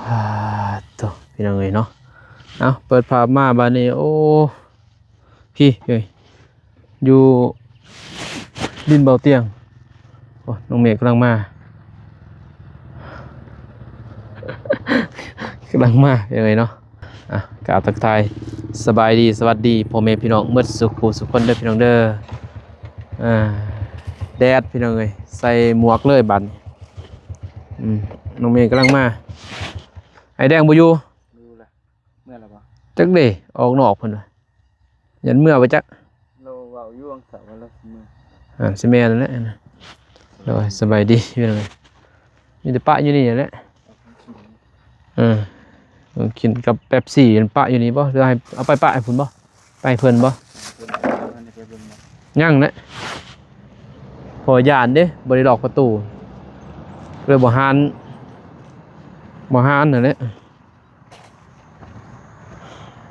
ອ່າ ໂຕ ພີ່ນ້ອງເອີຍເນາະ. ເອົາ ເປີດພາບມາບາດນີ້ ໂອ້ ພີ້ເອີຍ ຢູ່ດິນເບົາຕຽງ. ໂອ້ ນ້ອງເມກກຳລັງມາ ກຳລັງມາ ພີ່ນ້ອງເອີຍເນາະ. ອ່ະ ກາບທັກທາຍສະບາຍດີ ສະຫວັດດີພໍ່ແມ່ພີ່ນ້ອງໝົດສູ່ຄູ່ສູ່ຄົນເດີ ພີ່ນ້ອງເດີ. ອ່າ ແດດ ພີ່ນ້ອງເອີຍ ໃສ່ໝວກເລີຍບາດນີ້. ອືມ ນ້ອງເມກຳລັງມາ. ອ້າຍແດງບໍ່ຢູ່? ຢູ່ລະ ເມືອລະບໍ່? ຈັກເດ້ ອອກນອກເພິ່ນວ່າ ຢ້ານເມືອບໍ່ຈັກ. ລາວເວົ້າຢູ່ຫວ່າງເຊົ້າວ່າລາວຊິເມືອ. ອ່າ ຊິແມ່ນນັ້ນແຫຼະ. ໂດຍ ສະບາຍດີ ພີ່ນ້ອງເອີຍ ມີແຕ່ປະຢູ່ນີ້ແຫຼະ. ເອີ ກິນກັບເປັບຊີ ປະຢູ່ນີ້ບໍ່ ຫຼືໃຫ້ເອົາໄປປະໃຫ້ພຸ້ນບໍ່? ໄປເພິ່ນບໍ່? ຍັງແຫຼະ ເພາະວ່າຢ້ານເດ້ ບໍ່ໄດ້ລັອກປະຕູ ເລີຍບໍ່ຫານ ບໍ່ຫານຫັ້ນແຫຼະ.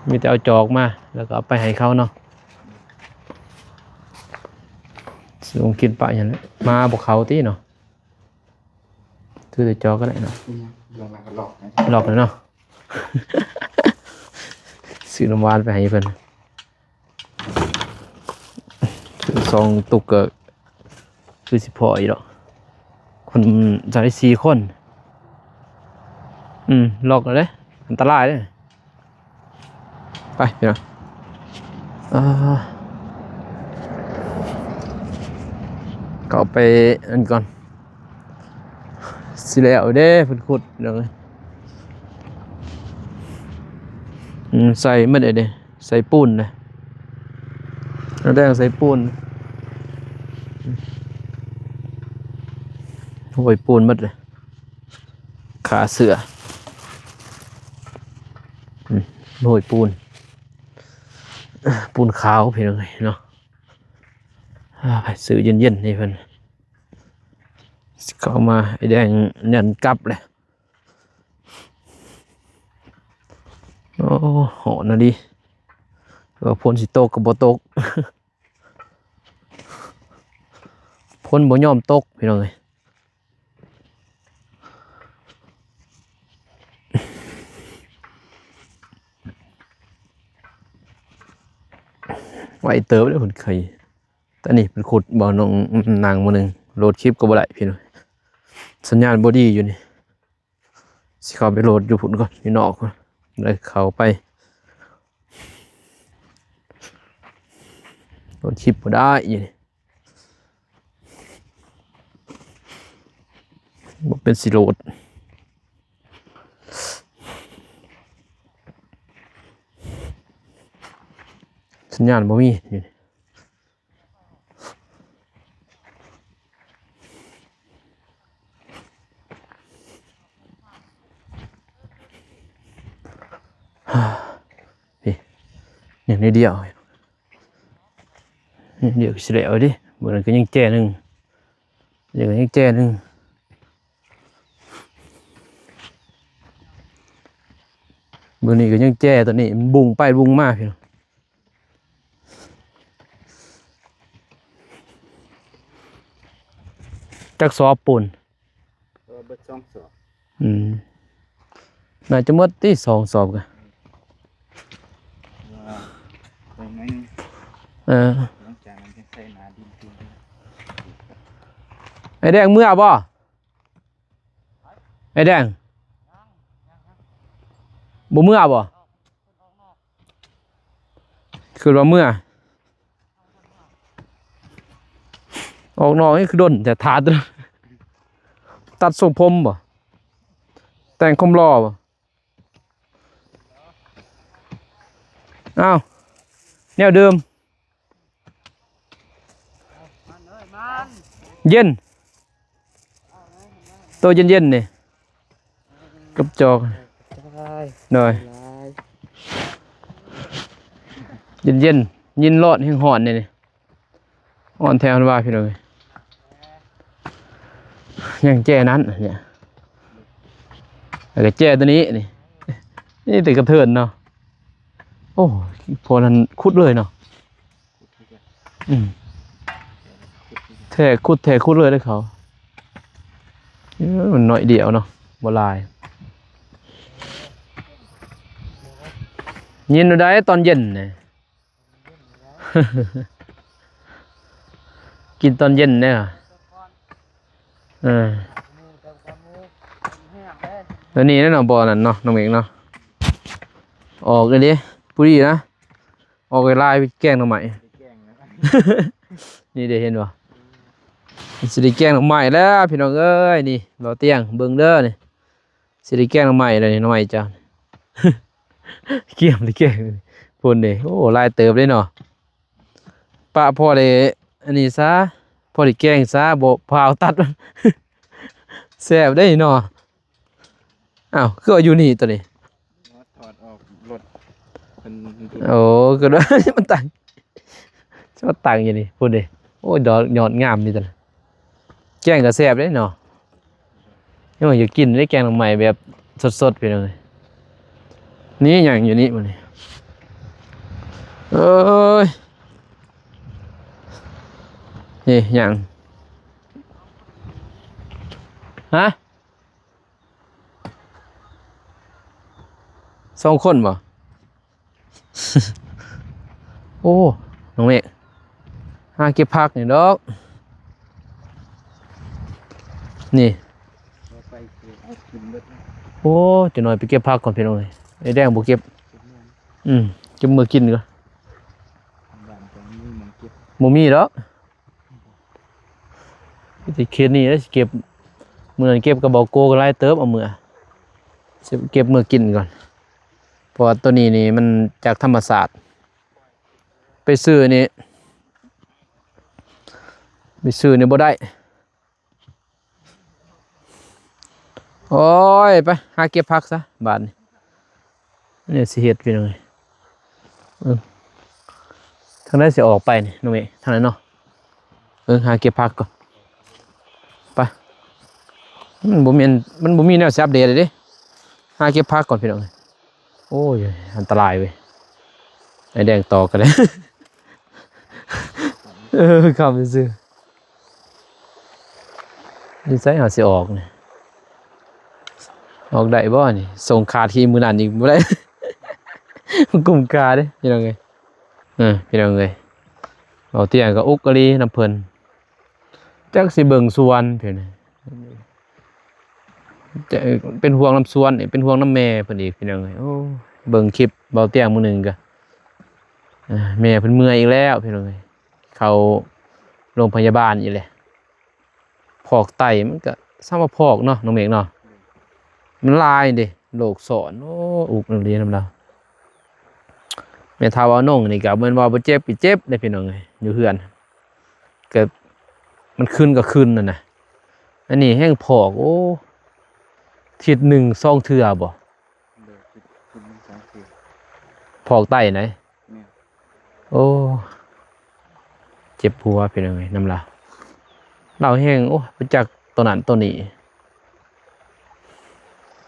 ມີແຕ່ເອົາຈອກມາ ແລ້ວກໍເອົາໄປໃຫ້ເຂົາເນາະ. ຊິລົງກິນປະຫຍັງແຫຼະ ມາບໍ່ເຂົ້າຕິເນາະ. ຖືແຕ່ຈອກກໍໄດ້ເນາະ. ອືມ ເລື່ອງນັ້ນກໍລັອກນະ ລັອກແລ້ວເນາະ. ຊື້ນ້ຳຫວານໄປໃຫ້ເພິ່ນ ສອງຕຸກກໍຄືຊິພໍອີກດອກ ຄົນໃຊ້ສີ່ຄົນ. ອືມ ລັອກແລ້ວເດ້ ອັນຕະລາຍເດ້. ໄປພີ່ນ້ອງ ອ່າ ເຂົ້າໄປອັນກ່ອນ ຊິແລ້ວເດ້ ເພິ່ນຂຸດເນາະ. ອືມ ໃສ່ໝົດເດ້ ໃສ່ປູນນະ ນ້ຳແດງໃສ່ປູນ ໂອ້ຍ ປູນໝົດເລີຍ ຂາເສື້ອ. ອືມ ໂອ້ຍ ປູນ ປູນຂາວ ພີ່ນ້ອງເອີຍເນາະ. ອ່າ ໄປຊື້ເຢັນໆ ໃຫ້ເພິ່ນ ຊິເຂົ້າມາ ໄອ້ແດງຍັນກັບແຫຼະ. ໂອ້ ຮ້ອນອີ່ຫຼີ ວ່າຝົນຊິຕົກກໍບໍ່ຕົກ ຝົນບໍ່ຍອມຕົກ ພີ່ນ້ອງເອີຍ. ໄວເຕີບເດ້ ເພິ່ນໄຂ ຕອນນີ້ເພິ່ນຂຸດບໍ່ ນ້ອງນາງມື້ໜຶ່ງ ໂຫຼດຄລິບກໍບໍ່ໄດ້ ພີ່ນ້ອງ ສັນຍານບໍ່ດີຢູ່ນີ້. ຊິເຂົ້າໄປໂຫຼດຢູ່ພຸ້ນກ່ອນ ຢູ່ນອກພຸ້ນ ແລ້ວເຂົ້າໄປ ໂຫຼດຄລິບບໍ່ໄດ້ຢູ່ນີ້ ບໍ່ເປັນຊິໂຫຼດ ສັນຍານບໍ່ມີຢູ່ນີ້. ນີ້ ຍັງໜ້ອຍດຽວ ໜ້ອຍດຽວກໍຊິແລ້ວເດ້. ເບິ່ງນັ້ນກໍຍັງແຈໜຶ່ງ ນີ້ກໍຍັງແຈໜຶ່ງ ເບິ່ງນີ້ກໍຍັງແຈ ຕອນນີ້ມັນບຸ່ງໄປບຸ່ງມາ ພີ່ນ້ອງ. ຈັກສອບປູນ? ເອີ ເບິດສອງສອບ. ອືມ ໜ້າຈະໝົດຕິ ສອງສອບກະ ວ່າໄປໜ້ອຍໜຶ່ງ. ເອີ ຫຼັງຈາກນັ້ນຈຶ່ງໃສ່ໜ້າດິນຕື່ມ. ໄອ້ແດງເມືອບໍ່? ໄອ້ແດງ ບໍ່ເມືອບໍ່? ຄືວ່າເມືອ ອອກນອກນີ້ຄືດົນແທ້ ທາດ ຕັດຊົງຜົມບໍ່? ແຕ່ງຄວາມຫຼໍ່ບໍ່? ອ້າວ ແນວເດີມ. ເຢັນ ໂຕເຢັນໆ ນີ້ ກັບຈອກ ໂດຍ ເຢັນໆ ຍິນຮ້ອນແຮງຮ້ອນນີ້ ນີ້ ຮ້ອນແທ້ ເພິ່ນວ່າ ພີ່ນ້ອງເອີຍ. ຍັງແຈນັ້ນ ນີ້ ແລ້ວກໍແຈຕົວນີ້ ນີ້ ນີ້ແຕ່ກະເທີນເນາະ. ໂອ້ ພໍນັ້ນຂຸດເລີຍເນາະ. ອືມ ແທ້ ຂຸດແທ້ຂຸດເລີຍເດ້ເຂົາ. ເອີ ມັນໜ້ອຍດຽວເນາະ ບໍ່ຫຼາຍ. ຍິນຢູ່ໃດຕອນເຢັນນີ້ ກິນຕອນເຢັນເດ້. ເອີ ແລ້ວນີ້ເນາະ ບໍ່ນັ້ນເນາະ ນ້ອງເມກເນາະ ອອກອີ່ຫຼີ ຜູ້ດີນະ ອອກຫຼາຍໆ ແກງໜໍ່ໄມ້ ນີ້ເດ້ ເຫັນບໍ່ ຊິໄດ້ແກງໜໍ່ໄມ້ແລ້ວພີ່ນ້ອງເອີຍ. ນີ້ ເບົາຕຽງ ເບິ່ງເດີນີ້ ຊິໄດ້ແກງໜໍ່ໄມ້ແລ້ວນີ້ ໜໍ່ໄມ້ເຈົ້າ ກຽມໄດ້ແກງພຸ້ນເດ້. ໂອ້ ຫຼາຍເຕີບເດ້ເນາະ ປະພໍໄດ້ອັນນີ້ຊະ ພໍໄດ້ແກງຊະ ບໍ່ພາວຕັດ ແຊບເດ້ເນາະ. ອ້າວ ຄືວ່າຢູ່ນີ້ຕົວນີ້ ຖອດອອກລົດເພິ່ນ ໂອ້ ຄືວ່າມັນຕັ້ງ ມັນຕັ້ງຢູ່ນີ້ພຸ້ນເດ້. ໂອ້ຍ ດອກຍອດງາມນີ້ຕົວນີ້ ແກງກໍແຊບເດ້ເນາະ. ຍັງວ່າຢາກກິນເດ້ ແກງໜໍ່ໄມ້ແບບສົດໆ ພີ່ນ້ອງເອີຍ. ນີ້ຫຍັງຢູ່ນີ້ບັດນີ້ ເອີຍ ນີ້ຫຍັງ ຮະ ສອງຄົນບໍ່? ໂອ້ ນ້ອງເມກ ຫາເກັບຜັກນີ້ດອກ ນີ້ ໂອ້ ຈັກໜ້ອຍໄປເກັບຜັກກ່ອນພີ່ນ້ອງເອີຍ. ໄອ້ແດງບໍ່ເກັບ ອືມ ເກັບເມືອກິນກ່ອນ ບໍ່ມີດອກ. ທີ່ເຂດນີ້ແຫຼະ ຊິເກັບ ມື້ນັ້ນເກັບກັບເບົາໂກກໍຫຼາຍເຕີບ ເອົາເມືອ ຊິເກັບເມືອກິນກ່ອນ ເພາະວ່າໂຕນີ້ນີ້ມັນຈາກທຳມະຊາດ ໄປຊື້ນີ້ ໄປຊື້ນີ້ບໍ່ໄດ້. ໂອ້ຍ ໄປຫາເກັບຜັກຊະບາດນີ້ ນີ້ຊິເຮັດພີ່ນ້ອງເອີຍ. ເອີ ທາງໃດຊິອອກໄປນີ້ນ້ອງເມກ ທາງໃດເນາະ? ເອີ ຫາເກັບຜັກກ່ອນ ໄປ. ມັນບໍ່ແມ່ນ ມັນບໍ່ມີແນວຊິອັບເດດເດ້ ຫາເກັບຜັກກ່ອນພີ່ນ້ອງເອີຍ. ໂອ້ຍ ອັນຕະລາຍເວີຍ ໄອ້ແດງຕອກກັນແລ້ວ ເອີ ຄຳຊື່ ຢູ່ໃສເຮົາຊິອອກນີ້ ອອກໄດ້ບໍ່ນີ້? ສົ່ງຂາດທີ່ມື້ນັ້ນອີກບໍ່ໄດ້ ກຸ້ມຄ່າເດ້ພີ່ນ້ອງເອີຍ. ເອີ ພີ່ນ້ອງເອີຍ ເບົາຕຽງກໍອຸກອີ່ຫຼີນຳເພິ່ນ ຈັກຊິເບິ່ງສວນພີ່ນ້ອງ ຈະເປັນຫ່ວງນຳສວນ ເປັນຫ່ວງນຳແມ່ເພິ່ນອີກພີ່ນ້ອງເອີຍ. ໂອ້ ເບິ່ງຄລິບເບົາຕຽງມື້ໜຶ່ງກະ ແມ່ເພິ່ນເມື່ອຍອີກແລ້ວພີ່ນ້ອງເອີຍ ເຂົ້າໂຮງພະຍາບານອີກແລ້ວ. ພອກໄຕມັນກະສ່ຳວ່າພອກເນາະ ນ້ອງເມກເນາະ ມັນຫຼາຍເດ້ ໂລກຊ້ອນ. ໂອ້ ອຸກອີ່ຫຼີນຳລາວ. ແມ່ເຖົ້າເອົານົງນີ້ກະແມ່ນວ່າບໍ່ເຈັບກະເຈັບເດ້ພີ່ນ້ອງເອີຍ ຢູ່ເຮືອນ ກະມັນຂຶ້ນກະຂຶ້ນຫັ້ນນະ. ອັນນີ້ແຮ່ງພອກ ໂອ້ ທິດໜຶ່ງສອງເທື່ອບໍ່? ໂດຍ ທິດໜຶ່ງສອງເທື່ອ ພອກໄຕໃດ໋. ແມ່ນ ໂອ້ ເຈັບຫົວພີ່ນ້ອງເອີຍນຳລາວ. ລາວແຮ່ງ ໂອ້ ໄປຈັກໂຕນັ້ນໂຕນີ້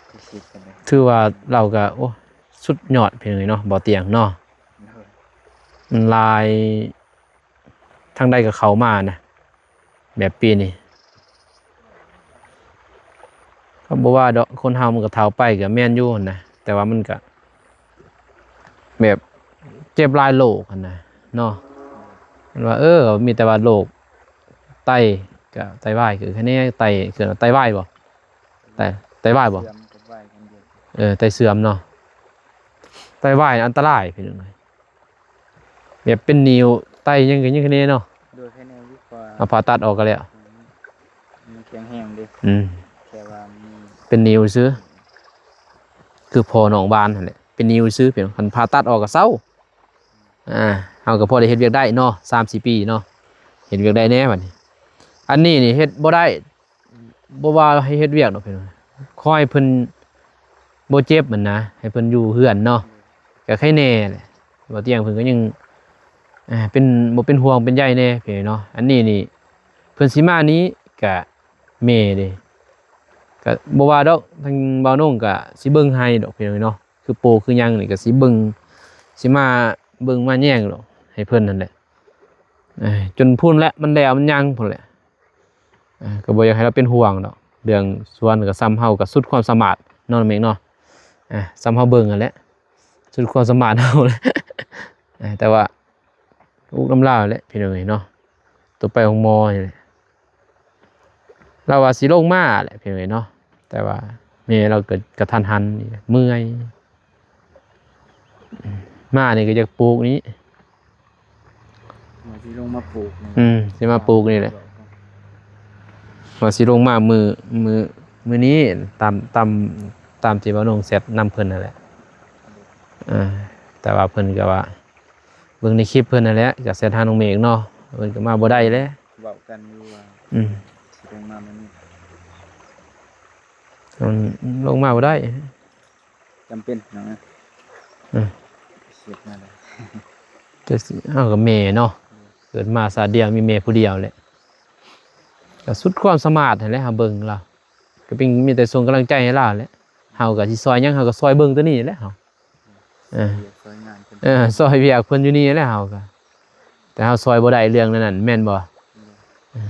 ຄືຊິເປັນໄດ໋ ຖືວ່າລາວກະ ໂອ້ ສຸດຍອດພີ່ນ້ອງເອີຍເນາະ ເບົາຕຽງເນາະ. ໂດຍ ມັນຫຼາຍ ທາງໃດກໍເຂົ້າມານະ ແບບປີນີ້ ກໍບໍ່ວ່າດອກ ຄົນເຮົາມັນກໍເຖົ້າໄປກໍແມ່ນຢູ່ຫັ້ນນະ ແຕ່ວ່າມັນກໍແບບເຈັບຫຼາຍໂລກຫັ້ນນະເນາະ. ມັນວ່າ ເອີ ມີແຕ່ວ່າໂລກໄຕ ກໍໄຕວາຍ ຄືຄະແນນໄຕ ຄືໄຕວາຍບໍ່? ໄຕ ໄຕວາຍບໍ່? ເຊື່ອມກັບວາຍ ເອີ ໄຕເຊື່ອມເນາະ ໄຕວາຍອັນຕະລາຍພີ່ນ້ອງເອີຍ. ແບບເປັນນິ້ວໄຕຍັງ ກໍຍັງຄະແນເນາະ. ໂດຍ ຄະແນຢູ່ ເພາະວ່າ ເອົາຜ່າຕັດອອກກໍແລ້ວ ອືມ ມັນແຂງແຮງເດ້. ອືມ ແຕ່ວ່າມັນເປັນນິ້ວຊື່ ຄືພໍ່ນ້ອງບານຫັ້ນແຫຼະ ເປັນນິ້ວຊື່ ເປັນ ຄັນຜ່າຕັດອອກກໍເຊົາ. ອ່າ ເຮົາກໍພໍໄດ້ເຮັດວຽກໄດ້ເນາະ ສາມສີ່ປີເນາະ ເຮັດວຽກໄດ້ແດ່ບັດນີ້. ອັນນີ້ນີ້ເຮັດບໍ່ໄດ້ ບໍ່ວ່າໃຫ້ເຮັດວຽກດອກພີ່ນ້ອງ ຂໍໃຫ້ເພິ່ນບໍ່ເຈັບຫັ້ນນະ ໃຫ້ເພິ່ນຢູ່ເຮືອນເນາະ ກໍໄຄແດ່ແຫຼະ. ເບົາຕຽງເພິ່ນກໍຍັງ ເປັນ ບໍ່ເປັນຫ່ວງເປັນໃຍແດ່ພີ່ນ້ອງເນາະ. ອັນນີ້ນີ້ ເພິ່ນຊິມານີ້ກະແມ່ເດ້ ກະບໍ່ວ່າດອກ ທາງບ່າວນົງກະຊິເບິ່ງໃຫ້ດອກພີ່ນ້ອງເນາະ ຄືໂປຄືຫຍັງນີ້ກະຊິເບິ່ງ ຊິມາເບິ່ງມາແຍງດອກໃຫ້ເພິ່ນຫັ້ນແຫຼະ. ເອີ ຈົນພຸ້ນແຫຼະ ມັນແລ້ວມັນຍັງພຸ້ນແຫຼະ. ເອີ ກໍບໍ່ຢາກໃຫ້ລາວເປັນຫ່ວງດອກ ເລື່ອງສວນກໍສ່ຳເຮົາກໍສຸດຄວາມສາມາດເນາະ ນ້ອງເມກເນາະ. ເອີ ສ່ຳເຮົາເບິ່ງຫັ້ນແຫຼະ ສຸດຄວາມສາມາດເຮົາແຫຼະ ເອີ ແຕ່ວ່າ ອຸກນຳລາວແຫຼະພີ່ນ້ອງເອີຍເນາະ ໂຕໄປໂຮງໝໍນີ້ແຫຼະ ລາວວ່າຊິລົງມາແຫຼະພີ່ນ້ອງເອີຍເນາະ ແຕ່ວ່າແມ່ລາວກໍກະທັນຫັນ ເມື່ອຍ ມານີ້ກໍຢາກປູກນີ້ ວ່າຊິລົງມາປູກນີ້ ອືມ ຊິມາປູກນີ້ແຫຼະ ວ່າຊິລົງມາມື້ ມື້ ມື້ນີ້ ຕາມ ຕາມ ຕາມທີ່ບ່າວນົງແຊັດນຳເພິ່ນນັ້ນແຫຼະ ເອີ ແຕ່ວ່າເພິ່ນກໍວ່າ ເບິ່ງໃນຄລິບເພິ່ນນັ້ນແຫຼະ ກໍແຊັດຫານ້ອງເມກເນາະ ເພິ່ນກໍມາບໍ່ໄດ້ແຫຼະ ເວົ້າກັນຢູ່ວ່າ ອືມ ຊິລົງມາມື້ນີ້ ມັນລົງມາບໍ່ໄດ້ ຈຳເປັນເນາະ ເອີ ເຮັດມາແລ້ວ ແຕ່ເຮົາກໍແມ່ເນາະ ເກີດມາຊາດດຽວ ມີແມ່ຜູ້ດຽວແຫຼະ ກໍສຸດຄວາມສາມາດຫັ້ນແຫຼະ ເຮົາເບິ່ງລາວ ກໍເປັນ ມີແຕ່ສົ່ງກຳລັງໃຈໃຫ້ລາວແຫຼະ ເຮົາກໍຊິຊ່ອຍຫຍັງ ເຮົາກໍຊ່ອຍເບິ່ງໂຕນີ້ແຫຼະເຮົາ ເອີ ຊ່ອຍງານເພິ່ນ ເອີ ຊ່ອຍວຽກເພິ່ນຢູ່ນີ້ແຫຼະເຮົາກໍ ແຕ່ເຮົາຊ່ອຍບໍ່ໄດ້ເລື່ອງນັ້ນ ແມ່ນບໍ່? ເອີ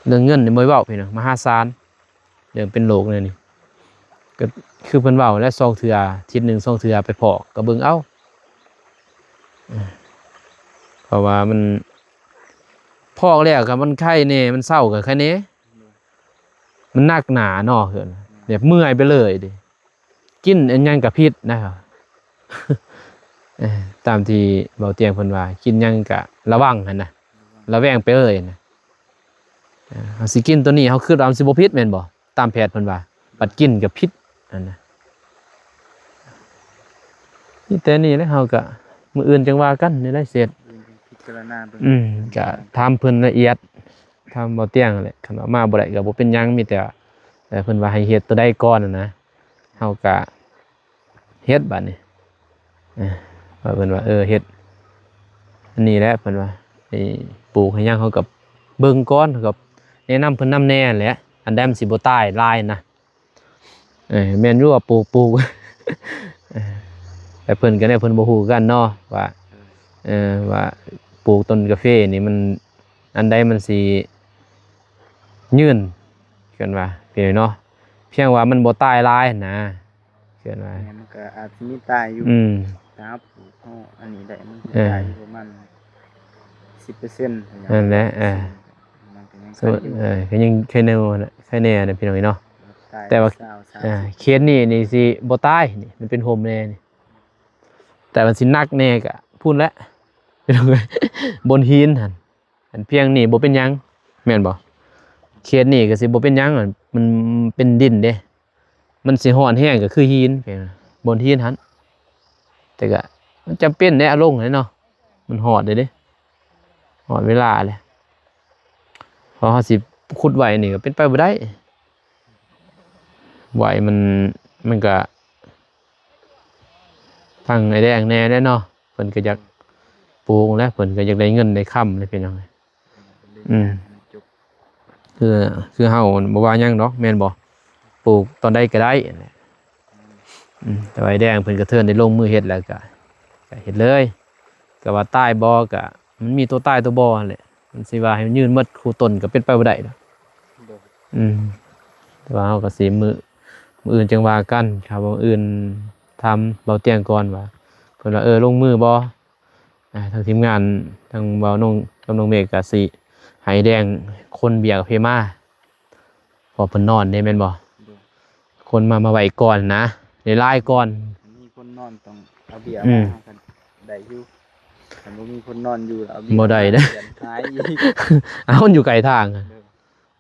ເລື່ອງເງິນນີ້ບໍ່ເວົ້າພີ່ນ້ອງ ມະຫາສານ ເລື່ອງເປັນໂລກແນວນີ້ ກໍຄືເພິ່ນເວົ້າແຫຼະ ສອງເທື່ອ ອາທິດໜຶ່ງສອງເທື່ອໄປພໍ້ ກໍເບິ່ງເອົາ ເອີ ເພາະວ່າມັນພໍ້ແລ້ວກໍມັນໄຄແດ່ ມັນເຊົາກໍໄຄແດ່ ມັນໜັກໜາເນາະ ແບບເມື່ອຍໄປເລີຍເດ. ກິນອັນຫຍັງກະພິດນະ ເອີ ຕາມທີ່ເບົາຕຽງເພິ່ນວ່າ ກິນຫຍັງກະລະວັງຫັ້ນນະ ລະແວງໄປເລີຍນະ ເອີ ເຮົາຊິກິນໂຕນີ້ ເຮົາຄິດວ່າມັນຊິບໍ່ຜິດແມ່ນບໍ່? ຕາມແພດເພິ່ນວ່າ ບັດກິນກະຜິດຫັ້ນນະ ມີແຕ່ນີ້ແຫຼະ ເຮົາກະມື້ອື່ນຈັ່ງວ່າກັນ ນີ້ແຫຼະເສດ ພິຈາລະນາເບິ່ງ ອືມ ກະຖາມເພິ່ນລະອຽດ ຖາມເບົາຕຽງຫັ້ນແຫຼະ ຄັນວ່າມາບໍ່ໄດ້ກະບໍ່ເປັນຫຍັງ ມີແຕ່ ເອີ ເພິ່ນວ່າໃຫ້ເຮັດໂຕໃດກ່ອນຫັ້ນນະ ເຮົາກະເຮັດບາດນີ້ ເອີ ວ່າເພິ່ນວ່າ ເອີ ເຮັດອັນນີ້ແຫຼະ ເພິ່ນວ່າ ໄອ້ປູກໃຫ້ຫຍັງ ເຮົາກໍເບິ່ງກ່ອນ ເຮົາກໍແນະນຳເພິ່ນນຳແດ່ແຫຼະ ອັນໃດມັນຊິບໍ່ຕາຍຫຼາຍນະ ເອີ ແມ່ນຢູ່ວ່າປູກ ປູກ ເອີ ແຕ່ເພິ່ນກໍແນວເພິ່ນບໍ່ຮູ້ຄືກັນເນາະ ວ່າ ເອີ ວ່າປູກຕົ້ນກາເຟນີ້ມັນ ອັນໃດມັນຊິຍືນ ເພິ່ນວ່າ ເປັນເນາະ ພຽງວ່າມັນບໍ່ຕາຍຫຼາຍຫັ້ນນະ ເພິ່ນວ່າ ແມ່ນ ມັນກໍອາດຊິມີຕາຍຢູ່ ອືມ ຖ້າເຮົາປູກ ເຮົາອັນນີ້ໄດ້ ມັນ ເອີ ຕາຍຢູ່ປະມານສິບເປີເຊັນ ນັ້ນແຫຼະ ເອີ ມັນກໍຍັງ ເອີ ກໍຍັງໄຄແນ່ນະ ໄຄແນ່ນະ ພີ່ນ້ອງເອີຍເນາະ ແຕ່ວ່າ ເອີ ເຂດນີ້ນີ້ຊິບໍ່ຕາຍ ນີ້ມັນເປັນຮົ່ມແນ່ນີ້ ແຕ່ມັນຊິໜັກແນ່ກະພຸ້ນແຫຼະ ພີ່ນ້ອງເອີຍ ບົນຫີນຫັ້ນ ອັນພຽງນີ້ບໍ່ເປັນຫຍັງ ແມ່ນບໍ່? ເຂດນີ້ກໍຊິບໍ່ເປັນຫຍັງ ມັນເປັນດິນເດ້ ມັນຊິຮ້ອນແຮງກໍຄືຫີນ ບົນຫີນຫັ້ນ ແຕ່ກໍມັນຈຳເປັນແດ່ ເອົາລົງແຫຼະເນາະ ມັນຮອດແລ້ວເດ້ ຮອດເວລາແລ້ວ ເພາະເຮົາຊິຂຸດໄວ້ນີ້ກໍເປັນໄປບໍ່ໄດ້ ໄວ້ມັນ ມັນກໍ ທາງອ້າຍແດງແດ່ແຫຼະເນາະ ເພິ່ນກໍຢາກປູກແຫຼະ ເພິ່ນກໍຢາກໄດ້ເງິນໄດ້ຄຳແຫຼະ ພີ່ນ້ອງ ອືມ ຄື ຄືເຮົາບໍ່ວ່າຫຍັງດອກ ແມ່ນບໍ່? ປູກຕອນໃດກໍໄດ້ຫັ້ນແຫຼະ ອືມ ແຕ່ວ່າອ້າຍແດງເພິ່ນກະເທີນໄດ້ລົງມືເຮັດແລ້ວກະ ກະເຮັດເລີຍ ກະວ່າຕາຍບໍ່ ກະມັນມີຕົວຕາຍຕົວບໍ່ຫັ້ນແຫຼະ ມັນຊິວ່າໃຫ້ຍືນໝົດຄູ່ຕົ້ນກະເປັນໄປບໍ່ໄດ້ດອກ ໂດຍ ອືມ ແຕ່ວ່າເຮົາກໍຊິມື້ ມື້ອື່ນຈັ່ງວ່າກັນ ຖ້າມື້ອື່ນຖາມເບົາຕຽງກ່ອນວ່າ ເພິ່ນວ່າ ເອີ ລົງມືບໍ່? ອ່າ ທາງທີມງານ ທາງເບົານົງກັບນ້ອງເມກກໍຊິໃຫ້ແດງຂົນເບຍກາເຟມາ ເພາະເພິ່ນນອນເດ້ ແມ່ນບໍ່? ໂດຍ ຂົນມາ ມາໄວ້ກ່ອນນະ ຫຼາຍໆກ່ອນ ມີຄົນນອນຕ້ອງເອົາເບຍ ອືມ ມາ ກໍໄດ້ຢູ່ ຄັນບໍ່ມີຄົນນອນຢູ່ ເອົາເບຍ ບໍ່ໄດ້ເດ້ ຫາຍອີກ ເອົາ ມັນຢູ່ໄກທາງ ໂດຍ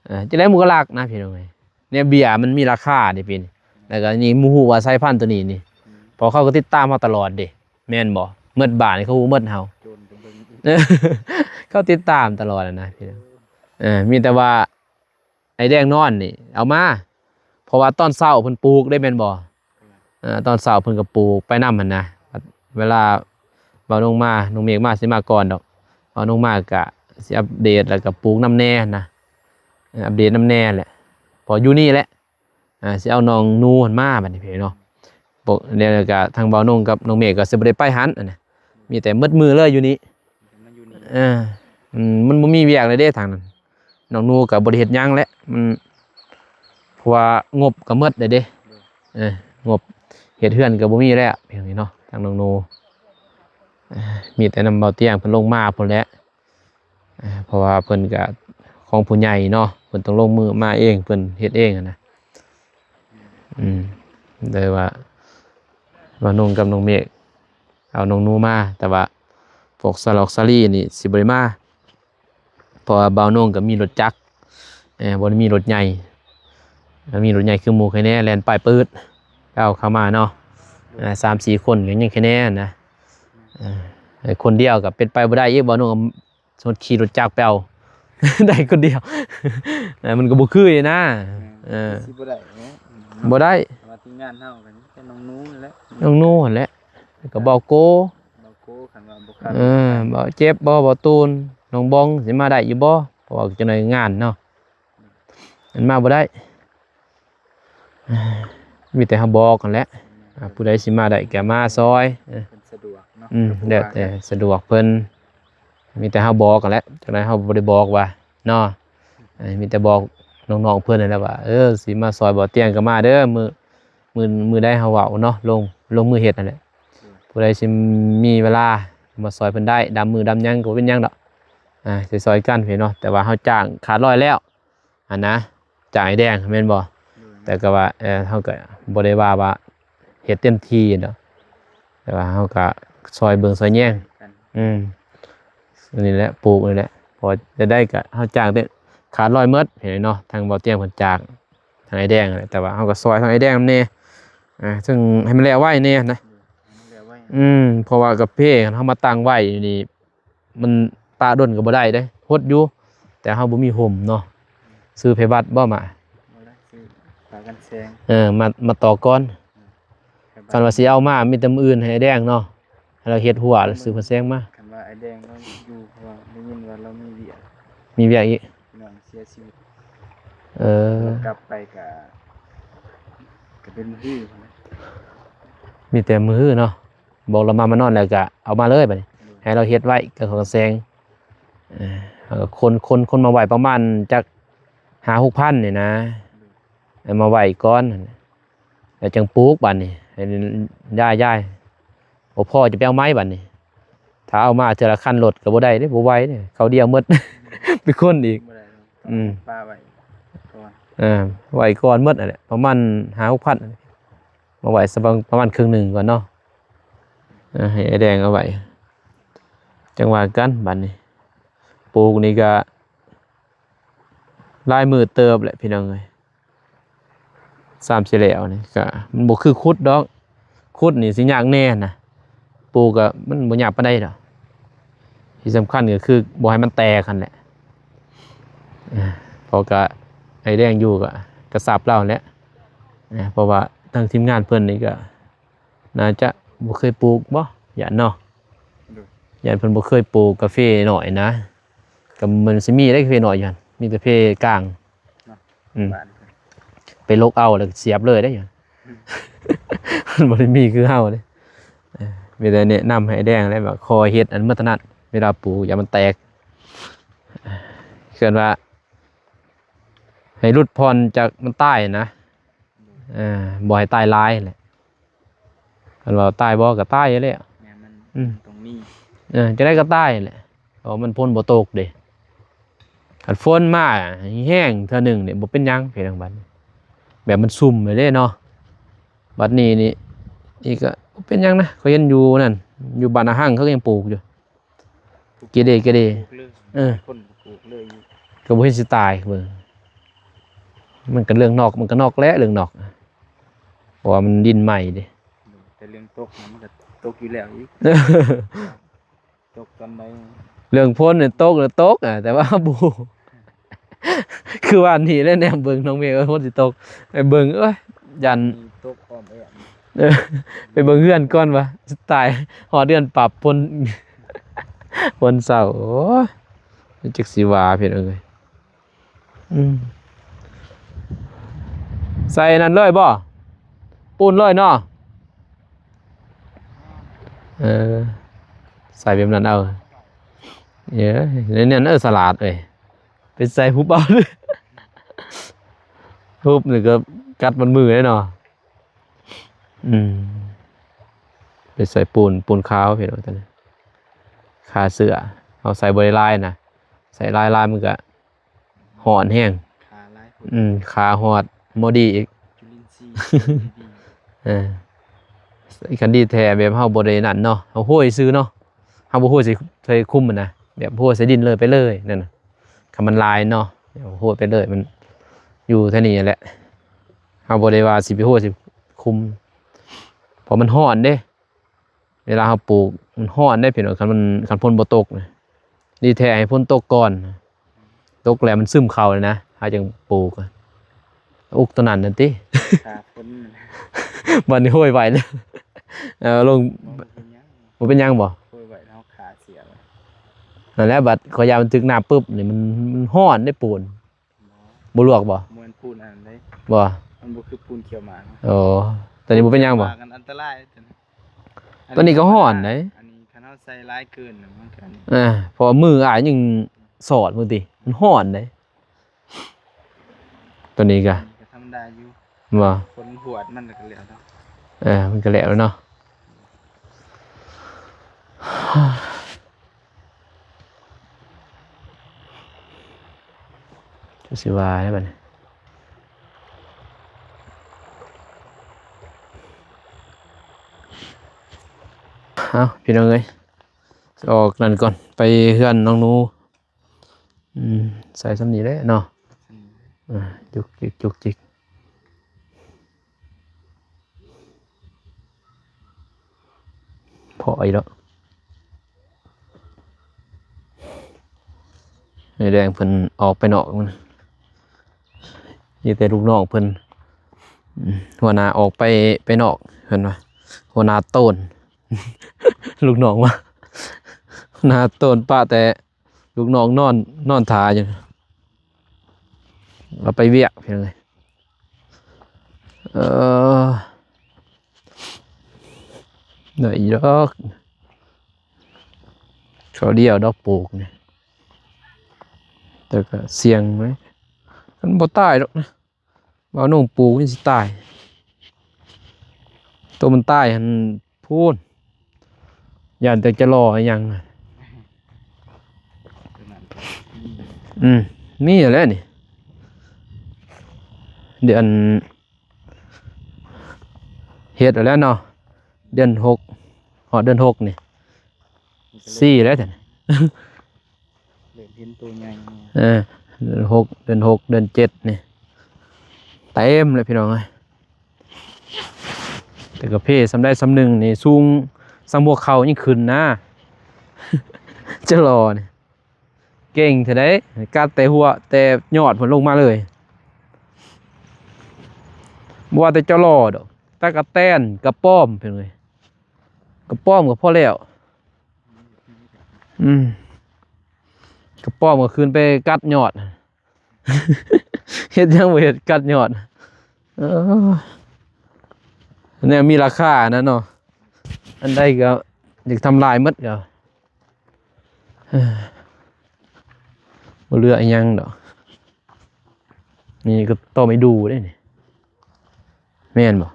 ເອີ ຈັ່ງໃດມັນກໍລັກນະ ພີ່ນ້ອງເອີຍ ແນວເບຍມັນມີລາຄາເດ້ປີນີ້ ແລ້ວກໍນີ້ໝູ່ຮູ້ວ່າສາຍພັນໂຕນີ້ນີ້ ອືມ ເພາະເຂົາກໍຕິດຕາມເຮົາຕະຫຼອດເດ້ ແມ່ນບໍ່? ໝົດບ້ານນີ້ເຂົາຮູ້ໝົດເຮົາ ໂຈນກໍເບິ່ງ ເຂົາຕິດຕາມຕະຫຼອດຫັ້ນນະ ເອີ ມີແຕ່ວ່າອ້າຍແດງນອນນີ້ເອົາມາ ເພາະວ່າຕອນເຊົ້າເພິ່ນປູກເດ້ ແມ່ນບໍ່? ເອີ ຕອນເຊົ້າເພິ່ນກໍປູກໄປນຳຫັ້ນນະ ເວລາເບົານົງມາ ນ້ອງເມກມາ ຊິມາກ່ອນດອກ ເບົານົງມາກະຊິອັບເດດ ແລ້ວກະປູກນຳແດ່ນະ ເອີ ອັບເດດນຳແດ່ແຫຼະ ເພາະຢູ່ນີ້ແຫຼະ ອ່າ ຊິເອົານ້ອງໜູຫັ້ນມາບັດນີ້ພີ່ນ້ອງເນາະ ແລ້ວກະທາງເບົານົງກັບນ້ອງເມກກໍຊິບໍ່ໄດ້ໄປຫັ້ນຫັ້ນນະ ມີແຕ່ໝົດມື້ເລີຍຢູ່ນີ້ ມາຢູ່ນີ້ ເອີ ມັນ ມັນບໍ່ມີວຽກແລ້ວເດ້ທາງນັ້ນ ນ້ອງໜູກໍບໍ່ໄດ້ເຮັດຫຍັງແຫຼະ ມັນ ເພາະວ່າງົບກໍໝົດແລ້ວເດ້ ໂດຍ ເອີ ງົບ ເຮັດເຮືອນກໍບໍ່ມີແລ້ວ ເປັນຈັ່ງຊີ້ເນາະ ທາງນ້ອງໜູ ເອີ ມີແຕ່ນຳເບົາຕຽງເພິ່ນລົງມາພຸ້ນແຫຼະ ເອີ ເພາະວ່າເພິ່ນກໍຂອງຜູ້ໃຫຍ່ເນາະ ເພິ່ນຕ້ອງລົງມືມາເອງ ເພິ່ນເຮັດເອງຫັ້ນນະ ອືມ ເລີຍວ່າ ວ່າໜຸ່ງກັບນ້ອງເມກ ເອົານ້ອງໜູມາ ແຕ່ວ່າພວກສະຫຼອກສາລີນີ້ຊິບໍ່ໄດ້ມາ ເພາະວ່າບ່າວນົງກໍມີລົດຈັກ ເອີ ບໍ່ໄດ້ມີລົດໃຫຍ່ ຖ້າມີລົດໃຫຍ່ຄືໝູ່ໃຄແນ່ ແລ່ນປ້າຍປືດ ເອົາເຂົ້າມາເນາະ ເອີ ສາມສີ່ຄົນກໍຍັງໃຄແນ່ນະ ເອີ ຄົນດຽວກໍເປັນໄປບໍ່ໄດ້ອີກ ບ່າວນົງ ສົມມຸດຂີ່ລົດຈັກໄປເອົາ ໄດ້ຄົນດຽວ ເອີ ມັນກໍບໍ່ຄືນະ ເອີ ຊິບໍ່ໄດ້ເນາະ ບໍ່ໄດ້ ວ່າທີມງານເຮົາກໍມີແຕ່ນ້ອງໜູນັ້ນແຫຼະ ນ້ອງໜູຫັ້ນແຫຼະ ແລ້ວກໍບ່າວໂກ ບ່າວໂກ ຄັນວ່າບໍ່ຄັນ ເອີ ບ່າວເຈັບບໍ່ ບ່າວຕູນ ນ້ອງບອງ ຊິມາໄດ້ຢູ່ບໍ່ ເພາະວ່າຈັກໜ່ອຍງານເນາະ ມັນມາບໍ່ໄດ້ ມີແຕ່ເຮົາບອກຫັ້ນແຫຼະ ອ່າ ຜູ້ໃດຊິມາໄດ້ກໍມາຊ່ອຍ ເອີ ເພິ່ນສະດວກເນາະ ອືມ ກໍບໍ່ວ່າກັນ ແລ້ວແຕ່ສະດວກເພິ່ນ ມີແຕ່ເຮົາບອກຫັ້ນແຫຼະ ຈັກໜ່ອຍເຮົາບໍ່ໄດ້ບອກວ່າເນາະ ເອີ ມີແຕ່ບອກນ້ອງໆເພິ່ນຫັ້ນແຫຼະວ່າ ເອີ ຊິມາຊ່ອຍບໍ່ຕຽງກໍມາເດີ ມື້ ມື້ ມື້ໃດເຮົາເວົ້າເນາະ ລົງ ລົງມືເຮັດຫັ້ນແຫຼະ ຜູ້ໃດຊິມີເວລາມາຊ່ອຍເພິ່ນໄດ້ ດຳມືດຳຫຍັງກໍບໍ່ເປັນຫຍັງດອກ ອ່າ ຊິຊ່ອຍກັນພີ້ເນາະ ແຕ່ວ່າເຮົາຈ້າງຂາດລອຍແລ້ວ ຫັ້ນນະ ຈາກໄອ້ແດງແມ່ນບໍ່? ໂດຍ ແຕ່ກໍວ່າ ເອີ ເຮົາກໍບໍ່ໄດ້ວ່າ ວ່າເຮັດເຕັມທີ່ດອກ ແຕ່ວ່າເຮົາກໍຊ່ອຍເບິ່ງຊ່ອຍແຍງ ອືມ ນີ້ແຫຼະ ປູກນີ້ແຫຼະ ເພາະວ່າຈະໄດ້ກໍເຮົາຈ້າງແຕ່ຂາດລອຍໝົດເນາະ ທາງບໍ່ຕຽງເພິ່ນຈາກ ທາງໄອ້ແດງ ແຕ່ວ່າເຮົາກໍຊ່ອຍທາງໄອ້ແດງນຳແດ່ ອ່າ ເຊິ່ງໃຫ້ມັນແລ້ວໄວແດ່ນະ ໂດຍ ໃຫ້ມັນແລ້ວໄວ ອືມ ເພາະວ່າກາເຟເຮົາມາຕັ້ງໄວ້ນີ້ ມັນປະດົນກໍບໍ່ໄດ້ເດ້ ຫົດຢູ່ ແຕ່ເຮົາບໍ່ມີຮົ່ມເນາະ ຊື້ໄພບັດບໍ່ມາ ບໍ່ໄດ້ ຊື້ຜ້າກັນແສງ ເອີ ມາ ມາຕອກກ່ອນ ຄັນວ່າຊິເອົາມາ ມີແຕ່ມື້ອື່ນໃຫ້ອ້າຍແດງເນາະ ໃຫ້ລາວເຮັດຮົ້ວ ແລ້ວຊື້ຜ້າແສງມາ ຄັນວ່າອ້າຍແດງລາວຢູ່ ເພາະວ່າໄດ້ຍິນວ່າລາວມີວຽກ ມີວຽກອີກ ພີ່ນ້ອງເສຍຊີວິດ ເອີ ກັບໄປກະ ກະເປັນມື້ຮືພຸ້ນແຫຼະ ມີແຕ່ມື້ຮືເນາະ ບອກລາວມາ ມານອນແລ້ວກະເອົາມາເລີຍບາດນີ້ ໂດຍ ໃຫ້ລາວເຮັດໄວ້ກັບຂອງແສງ ເອີ ເຮົາກໍຂົນ ຂົນ ຂົນມາໄວ້ປະມານຈັກຫ້າຫົກພັນນີ້ນະ ໂດຍ ເອົາມາໄວ້ກ່ອນ ແລ້ວຈັ່ງປູກບາດນີ້ ໃຫ້ ຢາຍ ຢາຍ ບໍ່ພໍຈະໄປເອົາໃໝ່ບາດນີ້ ຖ້າເອົາມາເທື່ອລະຄັນລົດກໍບໍ່ໄດ້ເດ້ ບໍ່ໄຫວເດ້ ເຂົ້າດຽວໝົດ ໄປຂົນອີກ ບໍ່ໄດ້ ອືມ ປະໄວ້ກ່ອນ ເອີ ໄວ້ກ່ອນໝົດຫັ້ນແຫຼະ ປະມານຫ້າຫົກພັນ ມາໄວ້ສະປະມານເຄິ່ງໜຶ່ງກ່ອນເນາະ ເອີ ໃຫ້ອ້າຍແດງເອົາໄວ້ ຈັ່ງວ່າກັນບາດນີ້ ປູກນີ້ກະຫຼາຍມື້ເຕີບແຫຼະພີ່ນ້ອງເອີຍ ຊ້ຳຊິແລ້ວນີ້ກະ ມັນບໍ່ຄືຂຸດດອກ ຂຸດນີ້ຊິຍາກແດ່ນະ ປູກກະມັນບໍ່ຍາກປານໃດດອກ ທີ່ສຳຄັນກໍຄືບໍ່ໃຫ້ມັນແຕກຫັ້ນແຫຼະ ເພາະກະໄອ້ແດງຢູ່ກະ ກະຊັບລາວແຫຼະ ເພາະວ່າທາງທີມງານເພິ່ນນີ້ກະ ໜ້າຈະບໍ່ເຄີຍປູກບໍ່ ຢ້ານເນາະ ໂດຍ ຢ້ານເພິ່ນບໍ່ເຄີຍປູກກາເຟນ້ອຍນະ ກໍມັນຊິມີໄດ໋ກາເຟນ້ອຍຢູ່ຫັ້ນ ມີແຕ່ເຟກາງ ເນາະ ອືມ ບ້ານເພິ່ນ ໄປຫຼົກເອົາແລ້ວສຽບເລີຍໄດ໋ ອືມ ມັນບໍ່ໄດ້ມີຄືເຮົາເດ້ ເອີ ມີແຕ່ແນະນຳໃຫ້ແດງແຫຼະ ວ່າຂໍເຮັດອັນມັນຖະໜັດ ເວລາປູກຢ່າມັນແຕກ ເອີ້ນວ່າໃຫ້ຫຼຸດຜ່ອນຈາກມັນຕາຍນະ ເອີ ບໍ່ໃຫ້ຕາຍຫຼາຍແຫຼະ ຄັນວ່າຕາຍບໍ່ກໍຕາຍແຫຼະ ແມ່ນ ມັນ ອືມ ຕ້ອງມີ ເອີ ຈັ່ງໃດກໍຕາຍແຫຼະ ເພາະມັນຝົນບໍ່ຕົກເດ້ ຄັນຝົນມາແຮງເທື່ອໜຶ່ງນີ້ບໍ່ເປັນຫຍັງ ເພດທາງບ້ານ ແບບມັນຊຸ່ມແລ້ວເດ້ເນາະ ບັດນີ້ນີ້ ອີກກໍບໍ່ເປັນຫຍັງນະ ຂ້ອຍເຫັນຢູ່ນັ້ນ ຢູ່ບ້ານນາຮັງເຂົາກໍຍັງປູກຢູ່ ເກເລ ເກເລ ເອີ ຄົນປູກເລີຍຢູ່ ກໍບໍ່ເຫັນຊິຕາຍເບິ່ງ ມັນກໍເລື່ອງນອກ ມັນກໍນອກແຫຼະເລື່ອງນອກ ເພາະວ່າມັນດິນໃໝ່ເດ້ ແຕ່ເລື່ອງຕົກນະ ມັນກໍຕົກຢູ່ແລ້ວອີກ ຕົກຕອນໃດ ເລື່ອງຝົນນີ້ຕົກນະຕົກ ແຕ່ວ່າບໍ່ ຄືວ່ານີ້ແຫຼະ ແນມເບິ່ງນ້ອງເມກ ເອີ ຝົນຊິຕົກ ໄປເບິ່ງ ເອີຍ ຢ້ານ ຕົກອ້ອມແອ້ມ ເອີ ໄປເບິ່ງເຮືອນກ່ອນວ່າ ຕາຍ ຮອດເຮືອນປັບຝົນ ຝົນເຊົາ ໂອ້ຍ ຈັກຊິວ່າ ພີ່ນ້ອງເອີຍ ອືມ ໃສ່ນັ້ນເລີຍບໍ່? ປູນເລີຍເນາະ? ເອີ ໃສ່ແບບນັ້ນເອົາ ເອີ ແນວນັ້ນ ເອີ ສະຫຼາດເອີຍ ໄປໃສ່ຫຸບເອົາ ຫຸບນີ້ກໍກັດມັນມືເດ້ເນາະ. ອືມ ໄປໃສ່ປູນ ປູນຂາວພີ່ນ້ອງ ຕົວນີ້ ຄາເຊື້ອ. ເຮົາໃສ່ບໍ່ໄດ້ຫຼາຍນະ ໃສ່ຫຼາຍໆມັນກະຮ້ອນແຮງ ຄາຫຼາຍໂພດ ອືມ ຄາຮອດບໍ່ດີອີກ ຈຸລິນຊີບໍ່ດີ. ເອີ ຄັນດີແທ້ແບບເຮົາບໍ່ໄດ້ນັ້ນເນາະ ເຮົາໂຮຍຊື່ເນາະ ເຮົາບໍ່ໂຮຍໃສ່ ໃສ່ຄຸມຫັ້ນນະ ແບບໂຮຍໃສ່ດິນເລີຍໄປເລີຍນັ້ນນະ. ຄັນມັນຫຼາຍເນາະ ໂຮຍໄປເລີຍ ມັນຢູ່ແຖວນີ້ແຫຼະ ເຮົາບໍ່ໄດ້ວ່າຊິໄປໂຮຍໃສ່ຄຸມ ເພາະມັນຮ້ອນເດ້. ເວລາເຮົາປູກມັນຮ້ອນເດ້ພີ່ນ້ອງ ຄັນມັນ ຄັນຝົນບໍ່ຕົກນະ. ດີແທ້ໃຫ້ຝົນຕົກກ່ອນ ຕົກແລ້ວມັນຊຶມເຂົ້າເລີຍນະ ເຮົາຈຶ່ງປູກ. ອຸກຕົວນັ້ນນັ້ນຕິ ຄາຝົນ ບັດນີ້ໂຮຍໄວ້ເລີຍ ເອີ ລົງ ບໍ່ເປັນຫຍັງ ບໍ່ເປັນຫຍັງບໍ່? ໂຮຍໄວ້ເຮົາຄາເສຍໄວ້ ນັ້ນແຫຼະ. ບັດຂ້ອຍຢ້ານມັນຖືກນ້ຳປຶບນີ້ ມັນ ມັນຮ້ອນເດ້ປູນ ບໍ່ລວກບໍ່? ບໍ່ແມ່ນປູນອັນນັ້ນເດ້ ບໍ່ ມັນບໍ່ຄືປູນຂຽວໝາກ. ອໍ ຕອນນີ້ບໍ່ເປັນຫຍັງບໍ່? ມັນອັນຕະລາຍຕົວນີ້ ຕົວນີ້ກໍຮ້ອນເດ້. ອັນນີ້ຄັນເຮົາໃສ່ຫຼາຍເກີນນະ ມັນກໍອັນນີ້ ອ່າ ເພາະວ່າມືອ້າຍຍັງສອດເບິ່ງຕິ ມັນຮ້ອນເດ້. ຕົວນີ້ກໍ ກໍທຳມະດາຢູ່ ບໍ່ ຄົນຫວດມັນກໍແລ້ວເນາະ. ເອີ ມັນກໍແລ້ວເນາະ. ຈະຊິວ່າແນວໃດບັດນີ້? ເອົ້າ ພີ່ນ້ອງເອີຍ ຊິອອກນັ້ນກ່ອນ ໄປເຮືອນນ້ອງໜູ. ອືມ ໃສ່ສ່ຳນີ້ແຫຼະເນາະ. ອ່າ ຈຸກຈິກ ຈຸກຈິກ ພໍອີກແລ້ວ. ໃຫ້ແດງເພິ່ນອອກໄປນອກ ມີແຕ່ລູກນ້ອງເພິ່ນ. ອືມ ຫົວໜ້າອອກໄປ ໄປນອກ ເພິ່ນວ່າ ຫົວໜ້າໂຕນ ລູກນ້ອງວ່າ ຫົວໜ້າໂຕນປະແຕ່ ລູກນ້ອງນອນ ນອນຖ້າຢູ່ ເອົາໄປວຽກ ພີ່ນ້ອງເອີຍ. ເອີ ໄດ້ຢູ່ດອກ ເຂົາດຽວດອກປູກນີ້ ແຕ່ກໍສ່ຽງເລີຍ ມັນບໍ່ຕາຍດອກນະ. ເວົ້າໜຸ່ງປູມັນຊິຕາຍ ໂຕມັນຕາຍຫັ້ນ ພຸ້ນ ຢ້ານແຕ່ຈະລໍອີຫຍັງ. ອືມ ມີແລ້ວນີ້ ເດືອນ ເຮັດແລ້ວເນາະ ເດືອນຫົກ ຮອດເດືອນຫົກນີ້ ສີ່ແລ້ວ ເລີ່ມເຫັນໂຕໃຫຍ່ແນ່. ເອີ ເດືອນຫົກ ເດືອນຫົກ ເດືອນເຈັດນີ້ ເຕັມເລີຍພີ່ນ້ອງເອີຍ. ແຕ່ກະເພສ່ຳໃດສ່ຳໜຶ່ງນີ້ ສູງສ່ຳຫົວເຂົ່າຍັງຂຶ້ນນະ ຈະລໍນີ້ ເກັ່ງແທ້ໃດ໋ ກັດແຕ່ຫົວ ແຕ່ຍອດພຸ້ນລົງມາເລີຍ. ບໍ່ວ່າແຕ່ຈະລໍດອກ ຕະກະແຕນ ກະປອມ ເພິ່ນເອີຍ ກະປອມກໍພໍແລ້ວ. ອືມ ກະປອມກໍຂຶ້ນໄປກັດຍອດ ເຮັດຫຍັງບໍ່ເຮັດ ກັດຍອດ. ເອີ ແນວມີລາຄານະເນາະ ອັນໃດກໍຢາກທຳລາຍໝົດກໍ ເອີ ບໍ່ເຫຼືອອີຫຍັງດອກ. ນີ້ກໍຕໍ່ໄມ້ດູເດ້ນີ້ ແມ່ນບໍ່?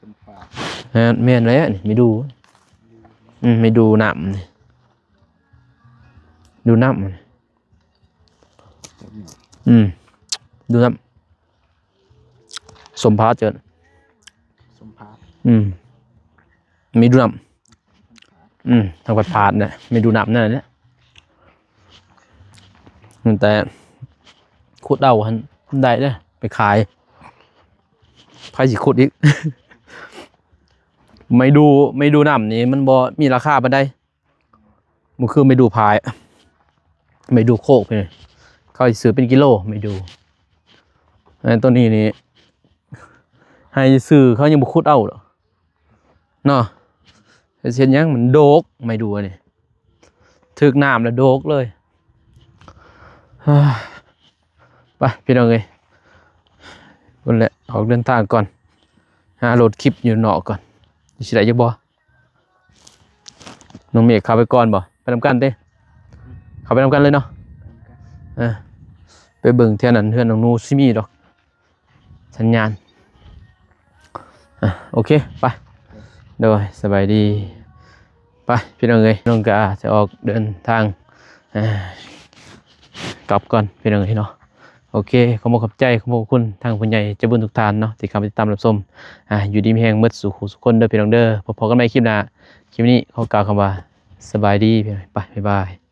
ສົມພາດ ແມ່ນ ແມ່ນແລ້ວນີ້ ໄມ້ດູ ອືມ ໄມ້ດູນ້ຳນີ້ ດູນ້ຳນີ້ ອືມ ດູນ້ຳ ສົມພາດເຈີ ສົມພາດ ອືມ ໄມ້ດູນ້ຳ ອືມ ທາງວັດພາດນະ ໄມ້ດູນ້ຳນັ້ນແຫຼະ. ແຕ່ຂຸດເອົາຫັ້ນໄດ້ເດ້ ໄປຂາຍ ໃຜຊິຂຸດອີກ? ໄມ້ດູ ໄມ້ດູນ້ຳນີ້ມັນບໍ່ມີລາຄາປານໃດ ບໍ່ຄືໄມ້ດູພາຍ ໄມ້ດູໂຄກນີ້ ເຂົາຊິຊື້ເປັນກິໂລ ໄມ້ດູ. ແຕ່ໂຕນີ້ນີ້ ໃຫ້ຊື້ ເຂົາຍັງບໍ່ຂຸດເອົາດອກເນາະ. ເຮັດຫຍັງ ມັນໂດກ ໄມ້ດູອັນນີ້ ຖືກນ້ຳແລ້ວໂດກເລີຍ. ໄປ ພີ່ນ້ອງເອີຍ ພຸ້ນແຫຼະ ອອກເດີນທາງກ່ອນ ຫາໂຫຼດຄລິບຢູ່ນອກກ່ອນ ຊິໄດ້ຈັກບໍ່. ນ້ອງເມກເຂົ້າໄປກ່ອນບໍ່? ໄປນຳກັນຕິ? ເຂົ້າໄປນຳກັນເລີຍເນາະ. ເອີ ໄປເບິ່ງແຖວນັ້ນ ເຮືອນນ້ອງໜູຊິມີດອກສັນຍານ. ອ່ະ ໂອເຄ ໄປ ໂດຍ ສະບາຍດີ ໄປ ພີ່ນ້ອງເອີຍ ນ້ອງກະຈະອອກເດີນທາງ ອ່າ ກັບກ່ອນ ພີ່ນ້ອງເອີຍເນາະ. ໂອເຄ ຂໍຂອບໃຈ ຂອບພະຄຸນທາງຜູ້ໃຫຍ່ໃຈບຸນທຸກທ່ານເນາະ ທີ່ເຂົ້າມາຕິດຕາມຮັບຊົມ. ອ່າ ຢູ່ດີມີແຮງໝົດສູ່ຄູ່ສູ່ຄົນເດີ ພີ່ນ້ອງເດີ. ພໍ້ກັນໃໝ່ຄລິບໜ້າ ຄລິບນີ້ຂໍກ່າວຄຳວ່າ ສະບາຍດີ ພີ່ນ້ອງ. ໄປ ບາຍບາຍ.